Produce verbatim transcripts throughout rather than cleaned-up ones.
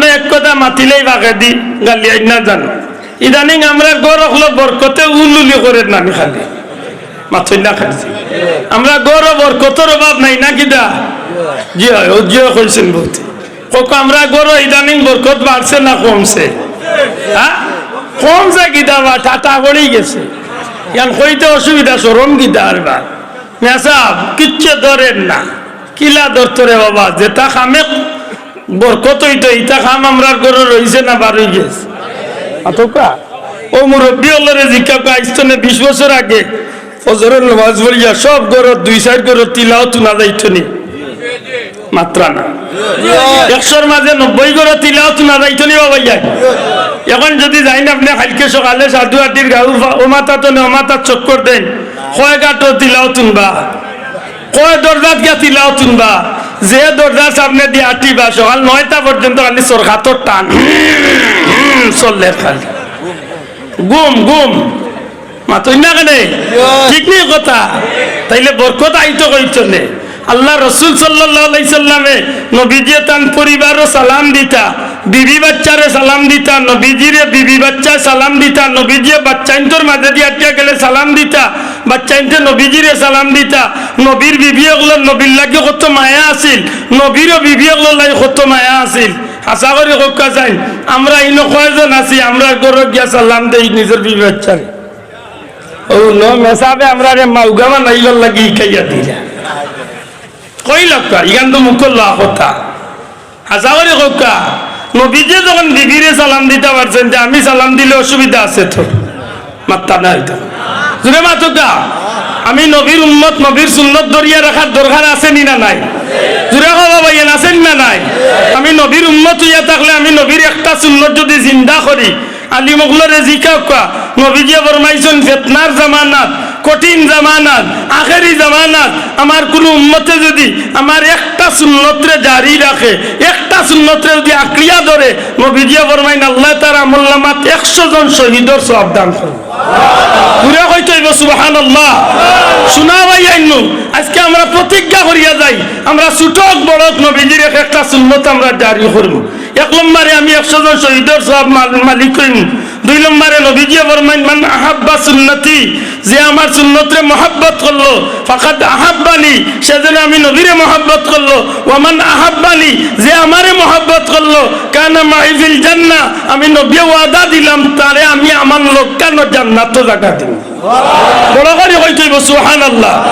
এক কথা মাতিলেই বাগেদি গালি আইন না জানো। ইদানিং আমরার ঘর অকলো বরকতে উলুলি করের নানি খালি। মাতইন না খালি। আমরার ঘরো বরকতর অভাব নাই না কিতা? জি অয়, ও জি অয় কইছইন বউতে। কউক্কা, আমরার ঘরো ইদানিং বরকত বাড়ছে না কমছে? হ্যাঁ? কমছে কিতা বা, টাটা পড়ি গেছে। ইয়ান কইতে অসুবিধা, শরম কিতা আর বা। মেসাব, কিচ্ছু ধরের না। কিলা ধরতো রে বাবা, যেটা কামে বরকত অইতো, ইতা কাম আমরার ঘরো রইছে না বার অই গেছে? মাতউক্কা। ও মুরব্বি অকলরে জিকাউক্কা, আইজ তনে বিশ বছর আগে ফজরর নামাজ পড়িয়া সব ঘরো দুই চাইর ঘরো তিলাওত হুনা যাইতো নি? মাতরা না। একশোর মাঝে নব্বই ঘরো তিলাওত হুনা যাইতো নি বাবা ইয়া? এখন যদি যাইন আপনে কাইলকে সকালে সাধু আটির গাউ ফা-, ও মাথা তনে ও মাথাত চক্কর দেইন, কয় ঘাটো তিলাওত হুনবা? কয় দরজাত গিয়া তিলাওত হুনবা? যে দরজার সামনেদি আটিবা, সকাল নয়টা পর্যন্ত খালি সরকাতর টান। চললের খালি। ঘুম, ঘুম। মাতইন না কেনে? ঠিক নি কথা? তাইলে বরকত আইতো কইতো নে। আল্লার রসুল সাল্লাল্লাহু আলাইহি সাল্লামে নবীজিয়ে তান পরিবারো সালাম দিতা, বিবি বাচ্চারে সালাম দিতা, নবীজিরে বিবি বাচ্চায় সালাম দিতা, নবীজিয়ে বাচ্চাইন্তর মাঝেদি আটিয়া গেলে সালাম দিতা, বাচ্চাইন্তে নবীজিরে সালাম দিতা। নবীর বিবি অকলর নবীর লাগি কত মায়া আছিল, নবীরও বিবি অকলর লাগি কত মায়া আছিল। হাছা করি কউক্কা চাইন, আমরা ইনো কয়জন আছি, আমরার ঘরো গিয়া সালাম দেই নিজর বিবি বাচ্চারে? ও নো, মেসাবে আমরারে মাউগা বানাইবার লাগি হিকাইয়া দিরা। কইলাউক্কা, ইখান তো মুখর লওয়া কথা। হাছা করি কউক্কা, নবীজিয়ে যখন বিবিরে সালাম দিতা পারছইন, তে আমি সালাম দিলে অসুবিধা আছে তো? মাতরা না অইতো। জুরে মাতউক্কা। আমি নবীর উম্মত, নবীর সুন্নত ধরিয়া রাখার দরকার আছে নি না নাই? জুরে কও বা ভাইয়াইন, আছে নি না নাই? আমি নবীর উম্মত অইয়া থাকলে আমি নবীর একটা সুন্নত যদি জিন্দা করি, আলিম অকলরে জিকাউক্কা, নবীজিয়ে ফরমাইছইন, ফিতনার জামানাত, কঠিন জামানাত, আখেরি জামানাত আমার কুনু উম্মতে যদি আমার একটা সুন্নতরে জারি রাখে, একটা সুন্নতরে যদি আঁকড়িয়া ধরে, নবীজিয়ে ফরমাইন, আল্লায় তার আমলনামাত একশো জন শহীদর সওয়াব দান করইন। জুরে কইতে অইবো সুবহানাল্লাহ। হুনা ভাইয়াইন, আইজকে আমরা প্রতিজ্ঞা করিয়া যাই, আমরা ছুটো অউক বড়ো অউক নবীজির এক একটা সুন্নত আমরা জারি করমু। এক নম্বরে আমি একশো জন শহীদর সওয়াব মাল-, মালিক অইমু। দুই নম্বরে নবীজিয়ে ফরমাইন, মান আহাব্বা সুন্নতি, যে আমার সুন্নতরে মহব্বত করলো, ফাকাদ আহাব্বানি, সে যেন আমি নবীরে মহব্বত করলো। ওয়া মান আহাব্বানি, যে আমারে মহব্বত করলো, কানা মাই ফিল জান্নাহ, আমি নবীয়ে ওয়াদা দিলাম তারে আমি আমার লগে জান্নাতো জাগা দিমু। বড়ো করি কইতে অইবো সুবহানাল্লাহ।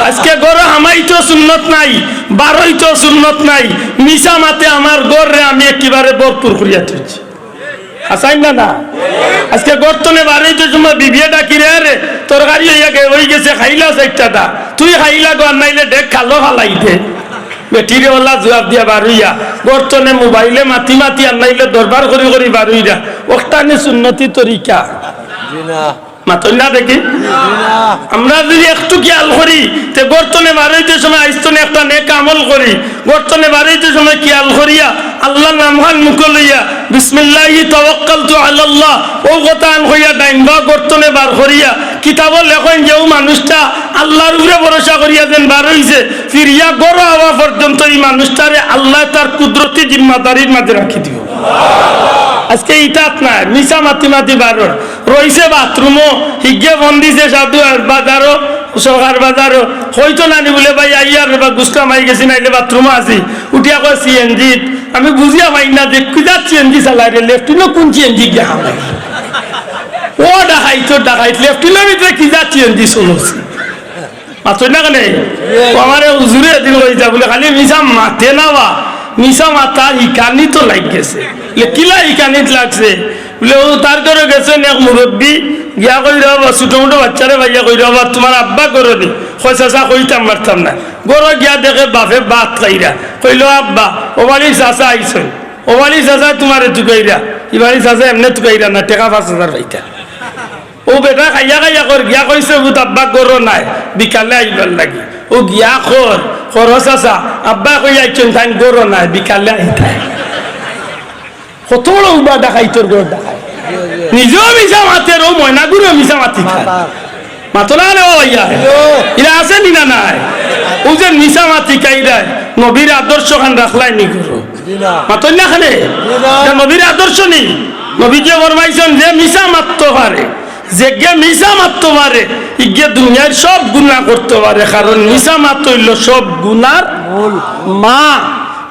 আইজকে ঘরো হামাইতেও সুন্নত নাই, বারইতেও সুন্নত নাই, মিছা মাতে আমার ঘররে আমি একেবারে ভরপুর করিয়া থইছি। হাছা নি না না? আইজকে ঘর তনে বারইতে সময় বিবিয়ে ডাকিরে, "আরে, তরকারি অইয়া গে-, অইগেছে, খাইলা চাইরটা দা।" তুই খাইলা গো, আর নাইলে ডেক খালো ফালাই দে। বেটিরে অলা জুয়াপ দিয়া বারইয়া, ঘর তনে মোবাইলে মাতি মাতি, আর নাইলে দরবার করি করি বারইরা। অকটা নি সুন্নতি তরিকা? জি না। মাতইন না দেখি। আমরা যদি একটু খিয়াল করি, তে ঘর তনে বারইতে সময় আইজ তনে একটা নেক আমল করি, ঘর তনে বারইতে সময় খিয়াল করিয়া আল্লার নামখান মুখো লইয়া, বিসমিল্লাহি তাওয়াক্কালতু আলাল্লাহ, অউ কথাখান কইয়া ডাইন বাউ ঘর তনে বার করিয়া, কিতাবো লেখইন যে অউ মানুষটা আল্লার উপরে ভরসা করিয়া যেন বারইছে, ফিরিয়া ঘরো আওয়া পর্যন্ত ই মানুষটারে আল্লায় তার কুদরতি জিম্মাদারির মাঝে রাখি দিবো। আইজকে ইতাত নাই, মিছা মাতি মাতি বারর। রইছে বাথরুমো, হিগে ফোন দিছে সাধু আর বাজারো, সরকার বাজারো। কইতো নানি বুলে, "ভাই, আইয়ার রে বা, গুসকা মাই গেছি, নাইলে বাথরুমো আছি।" উঠিয়া কয়, "সিএনজি।" আমি বুঝিয়া পাই না যে কি জাত সিএনজি চালায় রে, লেট্রিনো কুন সিএনজি গিয়া হামায়। ও ডাকাইত, ডাকাইত, লেট্রিনোর ভিতরে কি জাত সিএনজি চলছে? মাতইন না কেনে? ও আমারে হুজুরে এদিন কইতা বুলে, "খালি মিছা মাতে না বা, মিছা মাতা হিকানিত লাগি গেছে।" বুলে, "কিলা হিকানিত লাগছে?" বুলে, "অউ তার ঘরো গেছইন এক মুরব্বি, গিয়া কইরা, বা ছুটো মুটো বাইচ্চারে পাইয়া কইরা, 'বা তুমার আব্বা ঘরো নি?' কয়, 'চাচা, কইতাম পারতাম না।' ঘরো গিয়া দেখে বাফে ভাত খাইরা। কইলো, 'আব্বা, অউ বাড়ির চাচা আইছইন, অউ বাড়ির চাচায় তুমারে তুকাইরা।' ই বাড়ির চাচায় এমনে তুকাইরা না, টেকা পাঁচ হাজার পাইতা। অউ বেটা খাইয়া খাইয়া কর গিয়া কইছে, "পুত, আব্বা ঘরো নাই, বিকালে আইবার লাগি।" অউ গিয়া কর, "কর চাচা, আব্বায় কইয়া আইছইন, তাইন ঘরো নাই, বিকালে আইতা।" কত বড় উবা ডাকাইতর ঘর ডাকাইত। নিজেও মিছা মাতের, অউ ময়নাগুড়িও মিছা মাতি খায়। মাতো না রে ও ভাইয়া। ইলা আছে নি না নাই? অউ যে মিছা মাতি খাইরায়, নবীর আদর্শখান রাখলায় নি ঘরো। মাতইন না কেনে? ইটা নবীর আদর্শ নি? নবীজিয়ে ফরমাইছইন, যে মিছা মাততো পারে, যেগে মিছা মাততো পারে, ইগে দুনিয়ার সব গুনা করতো পারে, কারণ মিছা মাত অইলো সব গুনার মা।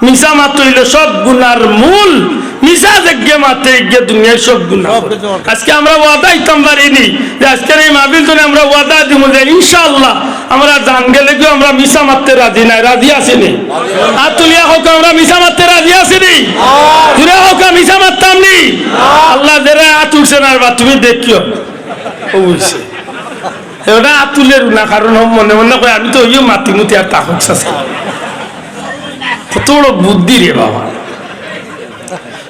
মিছা মাত অইলো সব গুনার মূল। মিছা যেগে মাতে, ইগে দুনিয়ার সব গুনা। আজকে আমরা ওয়াদা দিতাম পারিনি যে আজকের এই মাহফিল তনে আমরা ওয়াদা দিমু যে ইনশাআল্লাহ আমরা জান গেলেগিও আমরা মিছা মাততে রাজি নায়। রাজি আছি নি? আত তুলিয়া কউক্কা, আমরা মিছা মাততে রাজি আছি নি? জুরে কউক্কা, মিছা মাততাম নি? আল্লাহ, যেরা আত তুলছে না, বা তুমি দেখিও। অইছে। এরা আত তুলের না, কারণ মনে মনে কয়, "আমি তো অইও মাতি মুতি আর তাহক চাচা।" কত বড় বুদ্ধি রে বাবা।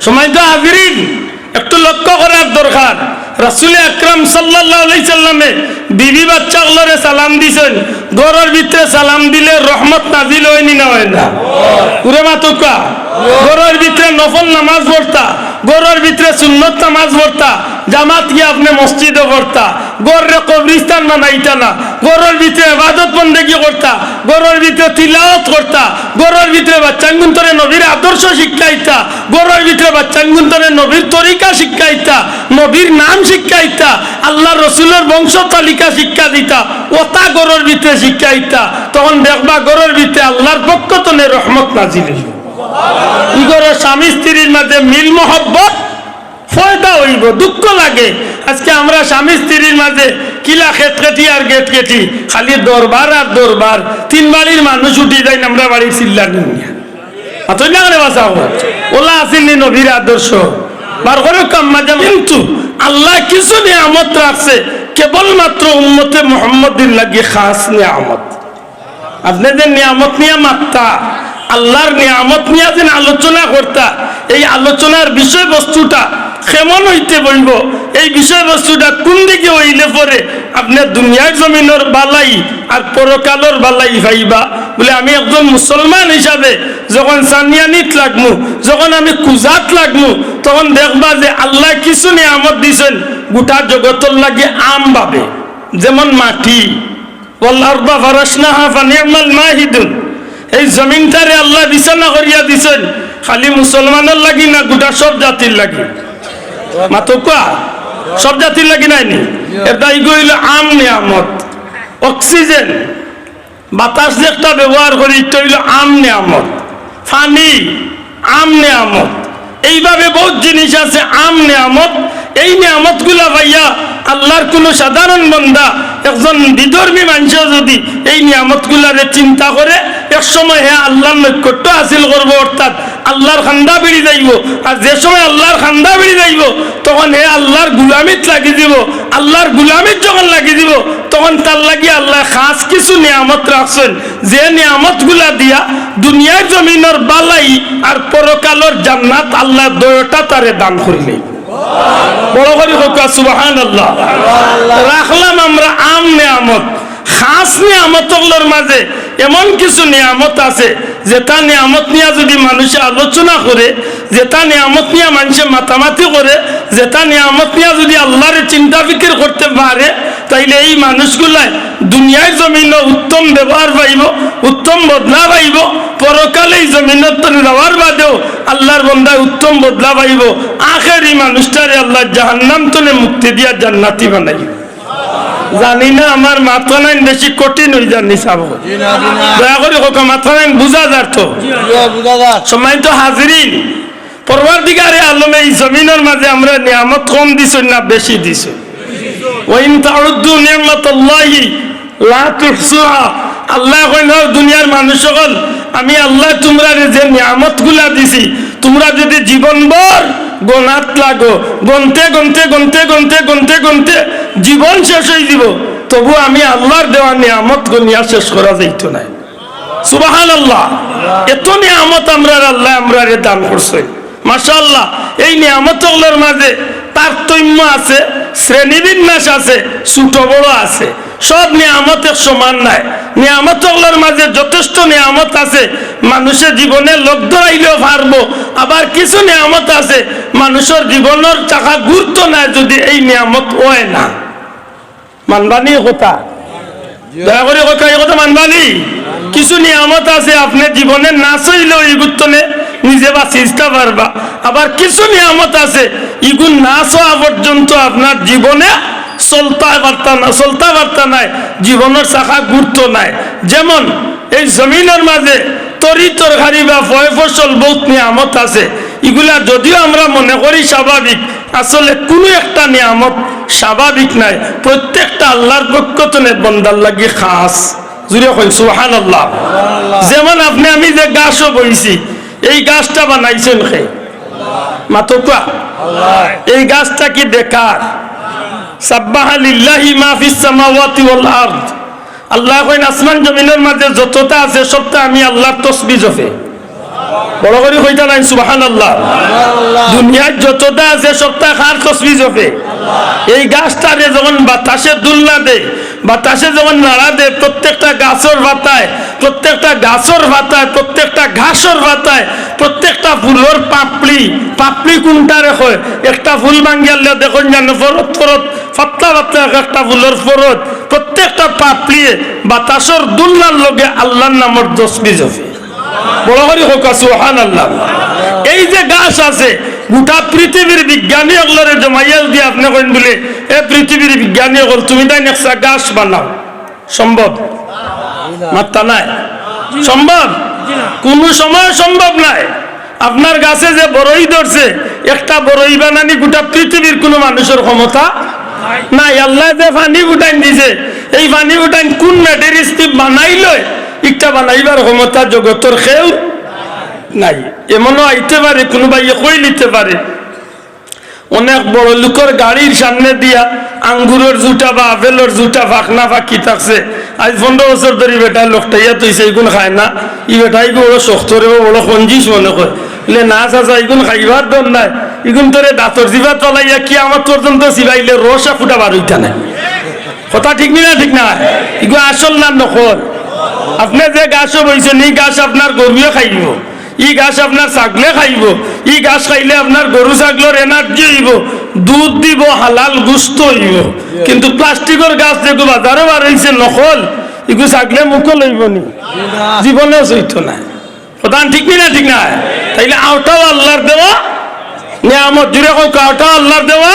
সম্মানিত হাজিরিন, একটু লক্ষ্য করার দরকার। রাসূলে আকরাম সাল্লাল্লাহু আলাইহি সাল্লামে বিবি বাচ্চা অকলরে সালাম দিছইন, ঘরর ভিতরে সালাম দিলে রহমত নাজিল অয়নি না অয় না? জুরে মাতউক্কা, ঘরর ভিতরে নফল নামাজ পড়তা, ঘরর ভিতরে সুন্নত নামাজ পড়তা, জামাত গিয়া আপনে মসজিদো পড়তা, ঘররে কবরিস্তান বানাইতা না, ঘরর ভিতরে ইবাদত বন্দেগি করতা, ঘরর ভিতরে তিলাওয়াত করতা, ঘরর ভিতরে বাচ্চাইনগুন্তরে নবীর আদর্শ শিক্ষা দিতা, ঘরর ভিতরে বাচ্চাইনগুন্তরে নবীর তরিকা শিক্ষা দিতা, নবীর নাম শিক্ষা দিতা, আল্লার রসুলর বংশ তালিকা শিক্ষা দিতা, অতা ঘরর ভিতরে শিক্ষা দিতা, তখন দেখবা ঘরর ভিতরে আল্লার পক্ষ তনে রহমত নাজিল অইবো। ই ঘরর স্বামী স্ত্রীর মাঝে মিল মহব্বত পয়দা অইবো। দুঃখ লাগে, আজকে আমরা স্বামী স্ত্রীর মাঝে কিলা খেটখেটি আর গেটগেটি, খালি দরবার আর দরবার। তিন বাড়ির মানুষ উঠি যাইন আমরার বাড়ির চিল্লানি নিয়া। মাতইন না কেনে বা চাচা? অলা আছিল নি নবীর আদর্শ? বার করউক্কা আম্মাজান। কিন্তু আল্লায় কিছু নিয়ামত রাখছে, কেবলমাত্র উম্মতে মুহাম্মদীর লাগি খাস নিয়ামত। আপনে যে নিয়ামত নিয়া মাততা, আল্লার নিয়ামত নিয়া যেন আলোচনা করতা, এই আলোচনার বিষয়বস্তুটা কেমন অইতে অইবো, এই বিষয়বস্তুটা কুন দিকে অইলে পরে আপনে দুনিয়ার জমিনর বালাই আর পরকালর বালাই পাইবা। বুলে, আমি একজন মুসলমান হিসাবে যখন সানিয়ানিত লাগমু, যখন আমি কুজাত লাগমু, তখন দেখবা যে আল্লায় কিছু নিয়ামত দিছইন গুটা জগতর লাগি আমভাবে, যেমন মাটি, "ওয়াল আরদা ফারাশনাহা ফানি'মাল মাহিদুন।" এই জমিনটারে আল্লায় বিছানা করিয়া দিছইন, খালি মুসলমানর লাগি না, গুটা সব জাতির লাগি? মাতউক্কা, সব জাতির লাগি নায়নি? এটা ইগু অইলো আম নিয়ামত। অক্সিজেন, বাতাস যেটা ব্যবহার করি, ইটা অইলো আম নিয়ামত। পানি, আম নিয়ামত। এইভাবে বউত জিনিস আছে আম নিয়ামত। এই নিয়ামতগুলা পাইয়া আল্লার কুনু সাধারণ বান্দা, একজন বিধর্মী মানষেও যুদি এই নিয়ামতগুলারে চিন্তা করে, এক সময় হে আল্লার নৈকট্য হাসিল করবো, অর্থাৎ আল্লার কান্দা ভিড়ি যাইবো। আর যে সময় আল্লার কান্দা ভিড়ি যাইবো, তখন হে আল্লার গুলামিত লাগি যিবো। আল্লার গুলামিত যখন লাগি যিবো, তখন তার লাগি আল্লায় খাস কিছু নিয়ামত রাখছইন, যে নিয়ামতগুলা দিয়া দুনিয়ার জমিনর বালাই আর পরকালর জান্নাত আল্লায় দুইওটা তারে দান করিলে। বড় করি কউক্কা সুবহানাল্লাহ। রাখলাম আমরা আম নিয়ামত, খাস নিয়ামত অকলর মাঝে এমন কিছু নিয়ামত আছে, যেটা নিয়ামত নিয়া যুদি মানষে আলোচনা করে, যেটা নিয়ামত নিয়া মানষে মাতামাতি করে, যেটা নিয়ামত নিয়া যুদি আল্লারে চিন্তা ফিকির করতে পারে, তাইলে এই মানুষগুলায় দুনিয়ার জমিনো উত্তম ব্যবহার পাইবো, উত্তম বদলা পাইবো, পরকালে এই জমিনর তনে যাওয়ার বাদেও আল্লার বন্দায় উত্তম বদলা পাইবো। আখের এই মানুষটারে আল্লায় জাহান্নাম তনে মুক্তি দিয়া জান্নাতি বানাইবো। জানি না আমার মাতখানাইন বেশি কঠিন অই যার নি সাব। জি না, জি না। দয়া করি কউক্কা, মাতখানাইন বুঝা যার তো? জি, বুঝা যার। সম্মানিত হাজিরিন, পরওয়ারদিগারে আলমে এই জমিনর মাঝে আমরারে নিয়ামত কম দিছইন না বেশি দিছইন? "ওয়া ইন তাউদ্দু নি'মাতাল্লাহি লা তুহসুহা।" আল্লায় কইন, "ও দুনিয়ার মানুষ অকল, আমি আল্লায় তুমরারে যে নিয়ামতগুলা দিছি, তুমরা যুদি জীবনভর গনাত লাগো, গনতে, গনতে, গনতে, গনতে, গনতে, গনতে জীবন শেষ অই যিবো, তবু আমি আল্লার দেওয়া নিয়ামত গনিয়া শেষ করা যাইতো নায়।" সুবহানাল্লাহ। এত নিয়ামত আমরার আল্লায় আমরারে দান করছইন। মাশাআল্লাহ, এই নিয়ামত অকলর মাঝে তারতম্য আছে, শ্রেণীবিন্যাস আছে, ছোট বড় আছে। সব নিয়ামত এক সমান নায়। নিয়ামত অকলর মাঝে যথেষ্ট নিয়ামত আছে, মানষে জীবনে লগ ধরাইলেও পারবো। আবার কিছু নিয়ামত আছে, মানষর জীবনর চাকা ঘুরতো নায় যুদি এই নিয়ামত অয় না। মানবানি কথা? দয়া করি কউক্কা, এই কথা মানবানি? কিছু নিয়ামত আছে, আপনে জীবনে না চাইলেও ইগুর তনে নিজে বাঁচিতা পারবা। আবার কিছু নিয়ামত আছে, ইগুন না চাওয়া পর্যন্ত আপনার জীবনে চলতা পারতা না, চলতা পারতা নায়, জীবনর চাকা ঘুরতো নায়। যেমন এই জমিনর মাঝে তরি তরকারি বা ফয় ফসল বউত নিয়ামত আছে, ইগুলা যদিও আমরা মনে করি স্বাভাবিক, আসলে কুনু একটা নিয়ামত স্বাভাবিক নায়। প্রত্যেকটা আল্লার পক্ষ তনে বন্দার লাগি খাস। জুরে কইন সুবহানাল্লাহ। যেমন আপনে আমি যে গাছো বইছি, এই গাছটা বানাইছইন কে? মাতউক্কা। এই গাছটা কি বেকার? সাব্বাহা লিল্লাহি মা ফিস সামাওয়াতি ওয়াল আরদ। আল্লায় কইন, আসমান জমিনর মাঝে যততা আছে, সবতা আমি আল্লার তসবি জপে। বড় করি কইতা নায় সুবহানাল্লাহ। দুনিয়াত যততা আছে, সবতা কার তসবি জপে? এই গাছটারে যখন বাতাসে দুলনা দেয়, বাতাসে যখন নাড়া দেয়, প্রত্যেকটা গাছর পাতায়, প্রত্যেকটা গাছর পাতায়, প্রত্যেকটা ঘাসর পাতায়, প্রত্যেকটা ফুলর পাপড়ি, পাপড়ি কুনটারে কয়? একটা ফুল ভাঙ্গিয়ালে দেখইন যেন ফরত ফরত, পাতলা পাতলা এক একটা ফুলর ফরত, প্রত্যেকটা পাপড়িয়ে বাতাসর দুলনার লগে আল্লার নামর তসবি জপে। বড় করি কউক্কা সুবহানাল্লাহ। এই যে গাছ আছে, গুটা পৃথিবীর বিজ্ঞানী অকলরে জমাইয়া যুদি আপনে কইন বুলে, "এ পৃথিবীর বিজ্ঞানী অকল, তুমি তাইন একটা গাছ বানাও", সম্ভব? মাতরা নায়। সম্ভব? কুনু সময় সম্ভব নায়। আপনার গাছে যে বড়ই ধরছে, একটা বড়ই বানানি গুটা পৃথিবীর কুনু মানুষর ক্ষমতা নাই। আল্লায় যে পানি ফুটাইন দিছে, এই পানি ফুটাইন কুন মেটেরিয়ালস দি বানাইলো, ইটা বানাইবার ক্ষমতা জগতর কেউ নাই। এমনও আইতে পারে, কুনু ভাইয়ে কইলিতে পারে, অনেক বড় লোকর গাড়ির সামনে দিয়া আঙ্গুরর জুটা বা আপেলর জুটা ফাকনা ফাকি থাকছে। আইজ পনরো বছর ধরি বেটায় লটকাইয়া থইছে, ইগুন খায় না। ই বেটায় ইগু বড় শক্ত রে, বড় কঞ্জুস মনে কয়। বুলে, "না চাচা, ইগুন খাইবার ধন নায়। ইগুন তোরে দাঁতর জিবাত ফালাইয়া কিয়ামত পর্যন্ত চিবাইলে রস এক ফুটা বার অইতা নায়।" কথা ঠিক নি না? ঠিক না? ইগু আসল না নকল? আপনে যে গাছো বইছইন, ই গাছ আপনার গরুয়ে খাইবো, ই গাছ আপনার ছাগলে খাইবো, ই গাছ খাইলে আপনার গরু ছাগলর এনার্জি অইবো, দুধ দিবো, হালাল গুস্ত অইবো। কিন্তু প্লাস্টিকর গাছ যেগু বাজারো বার অইছে নকল, ইগু ছাগলে মুখো লইবো নি? জীবনেও চইতো নায়। কথা ঠিক নি না? ঠিক না? তাইলে অউটাও আল্লার দেওয়া নিয়ামত। জুরে কউক্কা, অউটাও আল্লার দেওয়া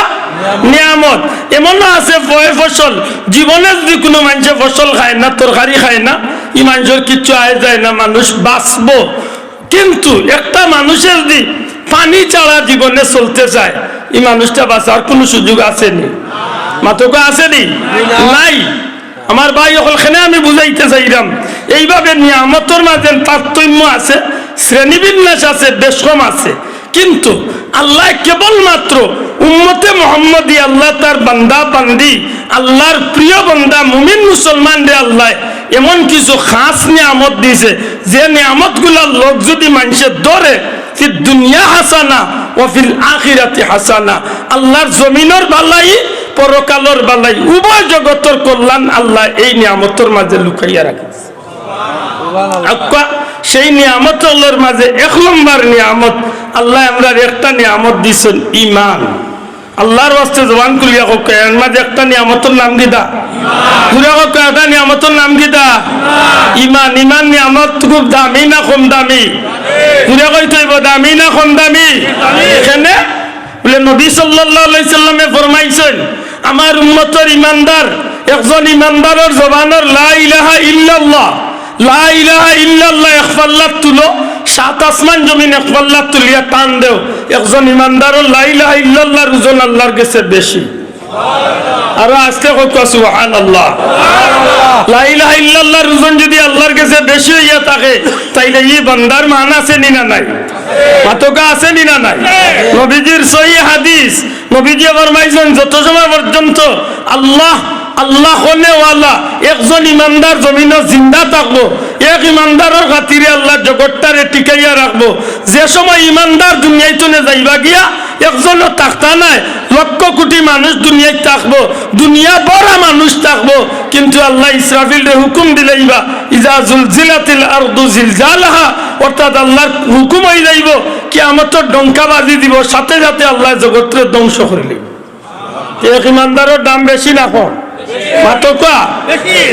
নিয়ামত। এমনও আছে ফয় ফসল, জীবনে যুদি কুনু মানষে ফসল খায় না, তরকারি খায় না, ই মানষর কিচ্ছু আয় যায় না, মানুষ বাঁচবো। কিন্তু একটা মানুষে যুদি পানি ছাড়া জীবনে চলতে চায়, ই মানুষটা বাঁচার কুনু সুযোগ আছে নি? মাতউক্কা, আছে নি? নাই। আমার ভাই অকল, কেনে আমি বুঝাইতে চাইরাম, এইভাবে নিয়ামতর মাঝে তারতম্য আছে, শ্রেণীবিন্যাস আছে, বেশ কম আছে। কিন্তু আল্লায় কেবলমাত্র উম্মতে মুহাম্মদী, আল্লায় তার বান্দা বান্দি, আল্লার প্রিয় বান্দা মুমিন মুসলমানরে আল্লায় এমন কিছু খাস নিয়ামত দিছে, যে নিয়ামতগুলার লগ যুদি মানষে ধরে, ফিদ দুনিয়া হাসানা ওয়া ফিল আখিরাতি হাসানা, আল্লার জমিনর ভালাই, পরকালর ভালাই, উভয় জগতর কল্যাণ আল্লায় এই নিয়ামতর মাঝে লুকাইয়া রাখছে। আক্কা, সেই নিয়ামত অকলর মাঝে এক নম্বর নিয়ামত, আল্লায় আমরারে একটা নিয়ামত দিছইন, ইমান। আল্লার ওয়াস্তে জবান খুলিয়া কউক্কা, এর মাঝে একটা নিয়ামতর নাম কিতা? জুরে কউক্কা, একটা নিয়ামতর নাম কিতা? ইমান। ইমান নিয়ামত খুব দামি না কম দামি? জুরে কইতে অইবো, দামি না কম দামি? কেনে? বুলে, নবী সাল্লাল্লাহু আলাইহি সাল্লামে ফরমাইছইন, আমার উম্মতর ইমানদার, একজন ইমানদারর জবানর লা ইলাহা ইল্লাল্লাহ, লা ইলাহা ইল্লাল্লাহ এক পাল্লাত তুলো, সাত আসমান জমিন এক পাল্লাত তুলিয়া টান দেও, একজন ইমানদারর লা ইলাহা ইল্লাল্লাহর ওজন আল্লার গেছে বেশি। আরো আস্তে কউক্কা সুবহানাল্লাহ। লা ইলাহা ইল্লাল্লাহর ওজন যুদি আল্লার গেছে বেশি অইয়া থাকে, তাইলে ই বান্দার মান আছে নি না নাই? মাতউক্কা, আছে নি না নাই? নবীজির সহি হাদিস, নবীজিয়ে ফরমাইছইন, যত সময় পর্যন্ত আল্লাহ, আল্লাহ কওনেওয়ালা একজন ইমানদার জমিনো জিন্দা থাকবো, এক ইমানদারর খাতিরে আল্লায় জগতটারে টিকাইয়া রাখবো। যে সময় ইমানদার দুনিয়া তনে যাইবা গিয়া, একজনও থাকতা নায়, লক্ষ কোটি মানুষ দুনিয়াত থাকবো, দুনিয়া ভরা মানুষ থাকবো, কিন্তু আল্লায় ইসরাফিলরে হুকুম দিলাইবা, ইজা জুলজিলাতিল আরদু জিলজালাহা, অর্থাৎ আল্লার হুকুম অইযাইবো, কিয়ামতর ডংকা বাজি দিবো, সাথে সাথে আল্লায় জগতরে ধ্বংস করিলাইবা। এক ইমানদারর দাম বেশি না কম? মাতকা।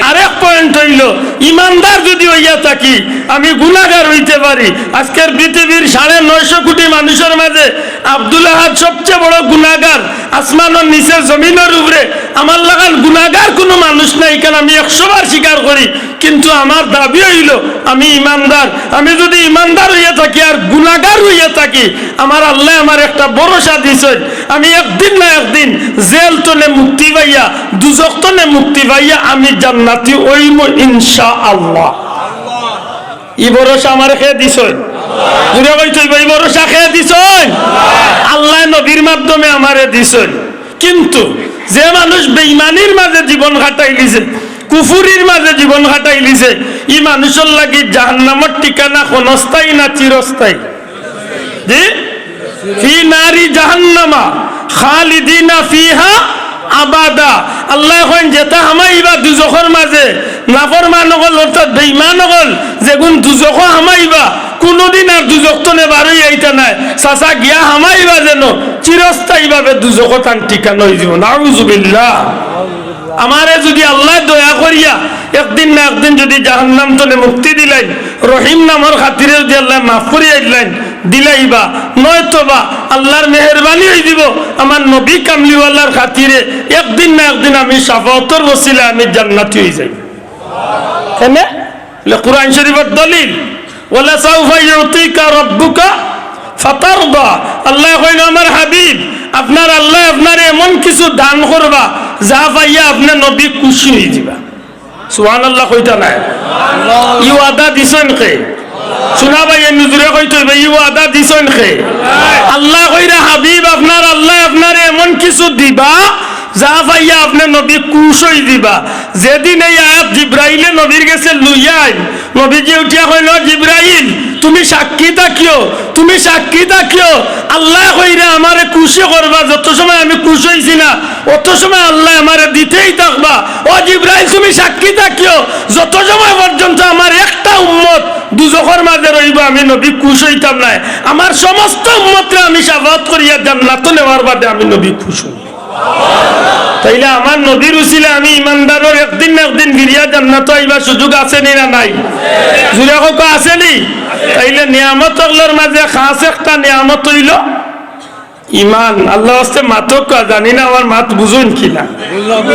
আরেক পয়েন্ট অইলো, ইমানদার যুদি অইয়া থাকি, আমি গুনাগার অইতে পারি। আজকের পৃথিবীর সাড়ে নয়শো কোটি মানুষর মাঝে আব্দুল আহাদ সবচে বড় গুনাগার। আসমানর নিচে, জমিনর উপরে আমার লাখান গুনাগার কুনু মানুষ নাই, ইখান আমি একশো বার স্বীকার করি। কিন্তু আমার দাবি অইলো, আমি ইমানদার। আমি যুদি ইমানদার অইয়া থাকি আর গুনাগার অইয়া থাকি, আমার আল্লায় আমারে একটা ভরসা দিছইন, আমি একদিন না একদিন জেল তনে মুক্তি পাইয়া, দুজখ তনে মুক্তি পাইয়া আমি জান্নাতি অইমু ইনশাআল্লাহ। ই ভরসা আমারে কে দিছইন? জুরে কইতো অইবো, ই ভরসা কে দিছইন? আল্লায় নবীর মাধ্যমে আমারে দিছইন। কিন্তু যে মানুষ বেইমানির মাঝে জীবন কাটাইলিছে, কুফুরির মাঝে জীবন কাটাইলিছে, ই মানুষর লাগি জাহান্নামর ঠিকানা ক্ষণস্থায়ী না চিরস্থায়ী? জি? ফি নারি জাহান্নামা খালিদিনা ফিহা আবাদা। আল্লায় কইন, যেতা হামাইবা দুজখর মাঝে, নাফরমান অকল অর্থাৎ বেইমান অকল যেগুন দুজখো হামাইবা, কুনুদিন আর দুজখ তনে বারই আইতা নায়। চাচা গিয়া হামাইবা যেন চিরস্থায়ীভাবে দুজখো তান ঠিকানা অইযিবো। নাউজুবিল্লাহ। আমারে যুদি আল্লায় দয়া করিয়া একদিন না একদিন যুদি জাহান্নাম তনে মুক্তি দিলাইন, রহিম নামর খাতিরে যুদি আল্লায় মাফ করিয়া দিলাইন, দিলাইবা, নয়তোবা আল্লার মেহেরবানি অইযিবো, আমার নবী কামলিওয়ালার খাতিরে একদিন না একদিন আমি শাফাআতর ওসিলায় আমি জান্নাতি অইযাইমু। কেনে? বলে, কুরআন শরীফর দলিল, "ওয়ালাসাউফা ইউতিকা রাব্বুকা ফাতারদা।" আল্লায় কইন, "আমার হাবিব, আপনার আল্লায় আপনারে এমন কিছু দান করবা, যা পাইয়া আপনে নবী খুশি অইযিবা।" সুবহানাল্লাহ কইতা নায়? ই ওয়াদা দিছইন কে? শুনা ভাই, এই নজরে কইতো অইবো, ই ওয়াদা দিছইন কে? আল্লায় কইরা, "হাবিব, আপনার আল্লায় আপনারে এমন কিছু দিবা, যা পাইয়া আপনে নবী খুশ অইযিবা।" যেদিন এই আয়াত জিব্রাইলে নবীর গেছে লইয়া আইন, নবীজি উঠিয়া কইন, "জিব্রাইল, তুমি সাক্ষী থাকিও, তুমি সাক্ষী থাকিও। আল্লায় কইরা আমারে খুশি করবা, যত সময় আমি খুশ অইছি না, অত সময় আল্লায় আমারে দিতেই থাকবা। ও জিব্রাইল, তুমি সাক্ষী থাকিও, যত সময় পর্যন্ত আমার একটা উম্মত দুজখর মাঝে রইবো, আমি নবী খুশ অইতাম নায়। আমার সমস্ত উম্মতরে আমি শাফাআত করিয়া জান্নাতো নেওয়ার বাদে আমি নবী খুশ অইমু।" তাইলে আমার নবীর উসিলায় আমি ইমানদারর একদিন না একদিন ফিরিয়া জান্নাতো আইবার সুযোগ আছে নি না নাই? জুরে কউক্কা, আছে নি? তাইলে নিয়ামত অকলর মাঝে খাস একটা নিয়ামত অইলো ইমান। আল্লার ওয়াস্তে মাতউক্কা, জানি না আমার মাত বুঝইন কি না।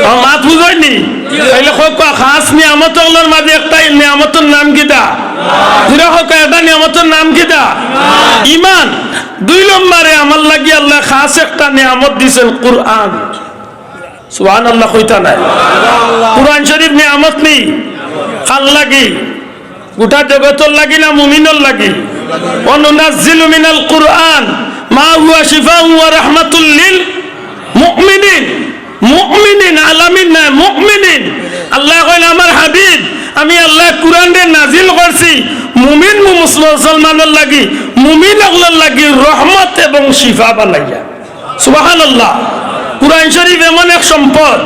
আমার মাত বুঝইন নি? তাইলে কউক্কা, খাস নিয়ামত অকলর মাঝে একটা নিয়ামতর নাম কিতা? জুরে কউক্কা, একটা নিয়ামতর নাম কিতা? ইমান। দুই নম্বরে আমার লাগি আল্লায় খাস একটা নিয়ামত দিছইন, কুরআন। সুবহানাল্লাহ কইতা নায়? কুরআন শরীফ নিয়ামত নি? কার লাগি? গোটা জগতর লাগি না মুমিনর লাগি? "ওয়া নুনাজ্জিলু মিনাল কুরআন মা হুয়া শিফাউন ওয়া রাহমাতুল লিল মুমিনিন।" মুমিনিন, আলামিন নায়, মুমিনিন। আল্লায় কইন, "আমার হাবিব, আমি আল্লায় কুরআনরে নাজিল করছি মুমিন মু-, মুসলমানর লাগি, মুমিন অকলর লাগি রহমত এবং শিফা বানাইয়া।" সুবহানাল্লাহ। কুরআন শরীফ এমন এক সম্পদ,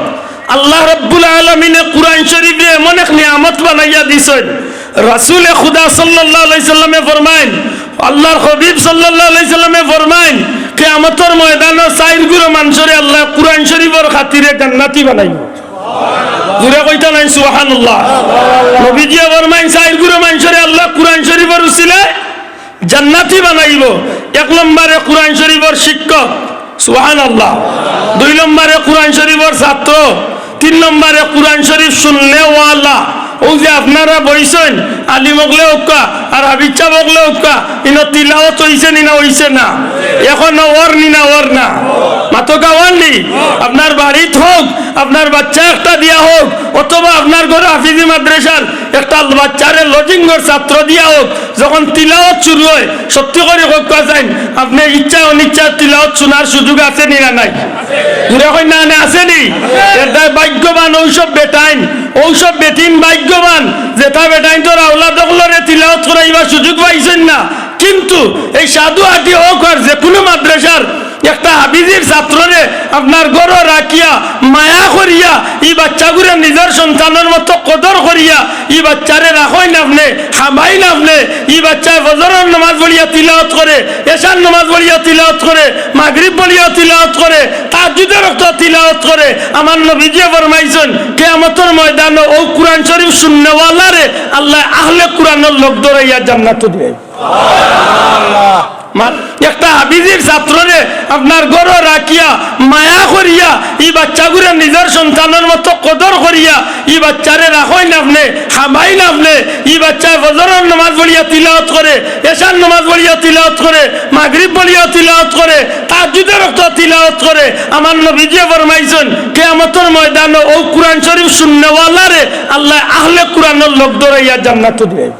আল্লাহ রাব্বুল আলামিনে কুরআন শরীফরে এমন এক নিয়ামত বানাইয়া দিছইন। রাসূলে খুদা সাল্লাল্লাহু আলাইহি সাল্লামে ফরমাইন, আল্লাহর হাবিব সাল্লাল্লাহু আলাইহি সাল্লামে ফরমাইন, কিয়ামতর ময়দানো চাইর গুরু মানষরে আল্লায় কুরআন শরীফর খাতিরে জান্নাতি বানাইবো। জুরে কইতা নায় সুবহানাল্লাহ। নবীজিয়ে ফরমাইন, চাইর গুরু মানষরে আল্লায় কুরআন শরীফর উসিলায় জান্নাতি বানাইবো। এক নম্বরে কুরআন শরীফর শিক্ষক, সুবহানাল্লাহ। দুই নম্বরে কুরআন শরীফর ছাত্র, তিন নম্বরে কুরআন শরীফ শুননেওয়ালা। অউ যে আপনারা বইছইন, আলিম অকলে অউক্কা, আর হাফিজ সাব অকলে অউক্কা, ইনো তিলাওত অইছে নি না অইছে না? অখনো অর নি না অর না? মাতউক্কা, অর নি? আপনার বাড়িত হউক, আপনার বাচ্চা একটা দিয়া হউক, অথবা আপনার ঘরো হাফিজি মাদ্রাসার একটা বাচ্চারে লজিং ঘর ছাত্র দিয়া হউক, যখন তিলাওত শুরু অয়, সত্যি করি কউক্কা চাইন, আপনে ইচ্ছা অনিচ্ছা তিলাওত শুনার সুযোগ আছে নি না নাই? জুরে কইন না, না আছে নি? এর দায় ভাগ্যবান অউ সব বেটাইন, অউ সব বেটিন ভাগ্যবান, যেতা বেটাইন্তর আওলাদ অকলরে তিলাওত করাইবার সুযোগ পাইছইন না। কিন্তু এই সাধুহাটি হউক আর যেকুনু মাদ্রাসার একটা হাফিজির ছাত্ররে আপনার ঘরো রাখিয়া, মায়া করিয়া, ই বাচ্চাগুরে নিজর সন্তানর মতো কদর করিয়া, ই বাচ্চারে রাখইন আপনে, খাবাইন আপনে, ই বাচ্চায় ফজরর নামাজ পড়িয়া তিলাওয়াত করে, এশার নামাজ পড়িয়া তিলাওয়াত করে, মাগরিব পড়িয়া তিলাওয়াত করে, তাহাজ্জুদর ওয়াক্ত তিলাওয়াত করে। আমার নবীজিয়ে ফরমাইছইন, কিয়ামতর ময়দানো অউ কুরআন শরীফ শুননেওয়ালারে আল্লায় আহলে কুরআনর লগ ধরাইয়া জান্নাতো দিবা। মা-, একটা হাফিজির ছাত্ররে আপনার ঘরো রাখিয়া, মায়া করিয়া, ই বাচ্চাগুরে নিজর সন্তানর মতো কদর করিয়া, ই বাচ্চারে রাখইন আপনে, খাবাইন আপনে, ই বাচ্চায় ফজরর নামাজ পড়িয়া তিলাওয়াত করে, এশার নামাজ পড়িয়া তিলাওয়াত করে, মাগরিব পড়িয়া তিলাওয়াত করে, তাহাজ্জুদর ওয়াক্ত তিলাওয়াত করে। আমার নবীজিয়ে ফরমাইছইন, কিয়ামতর ময়দানো অউ কুরআন শরীফ শুননেওয়ালারে আল্লায় আহলে কুরআনর লগ ধরাইয়া জান্নাতো দিবা।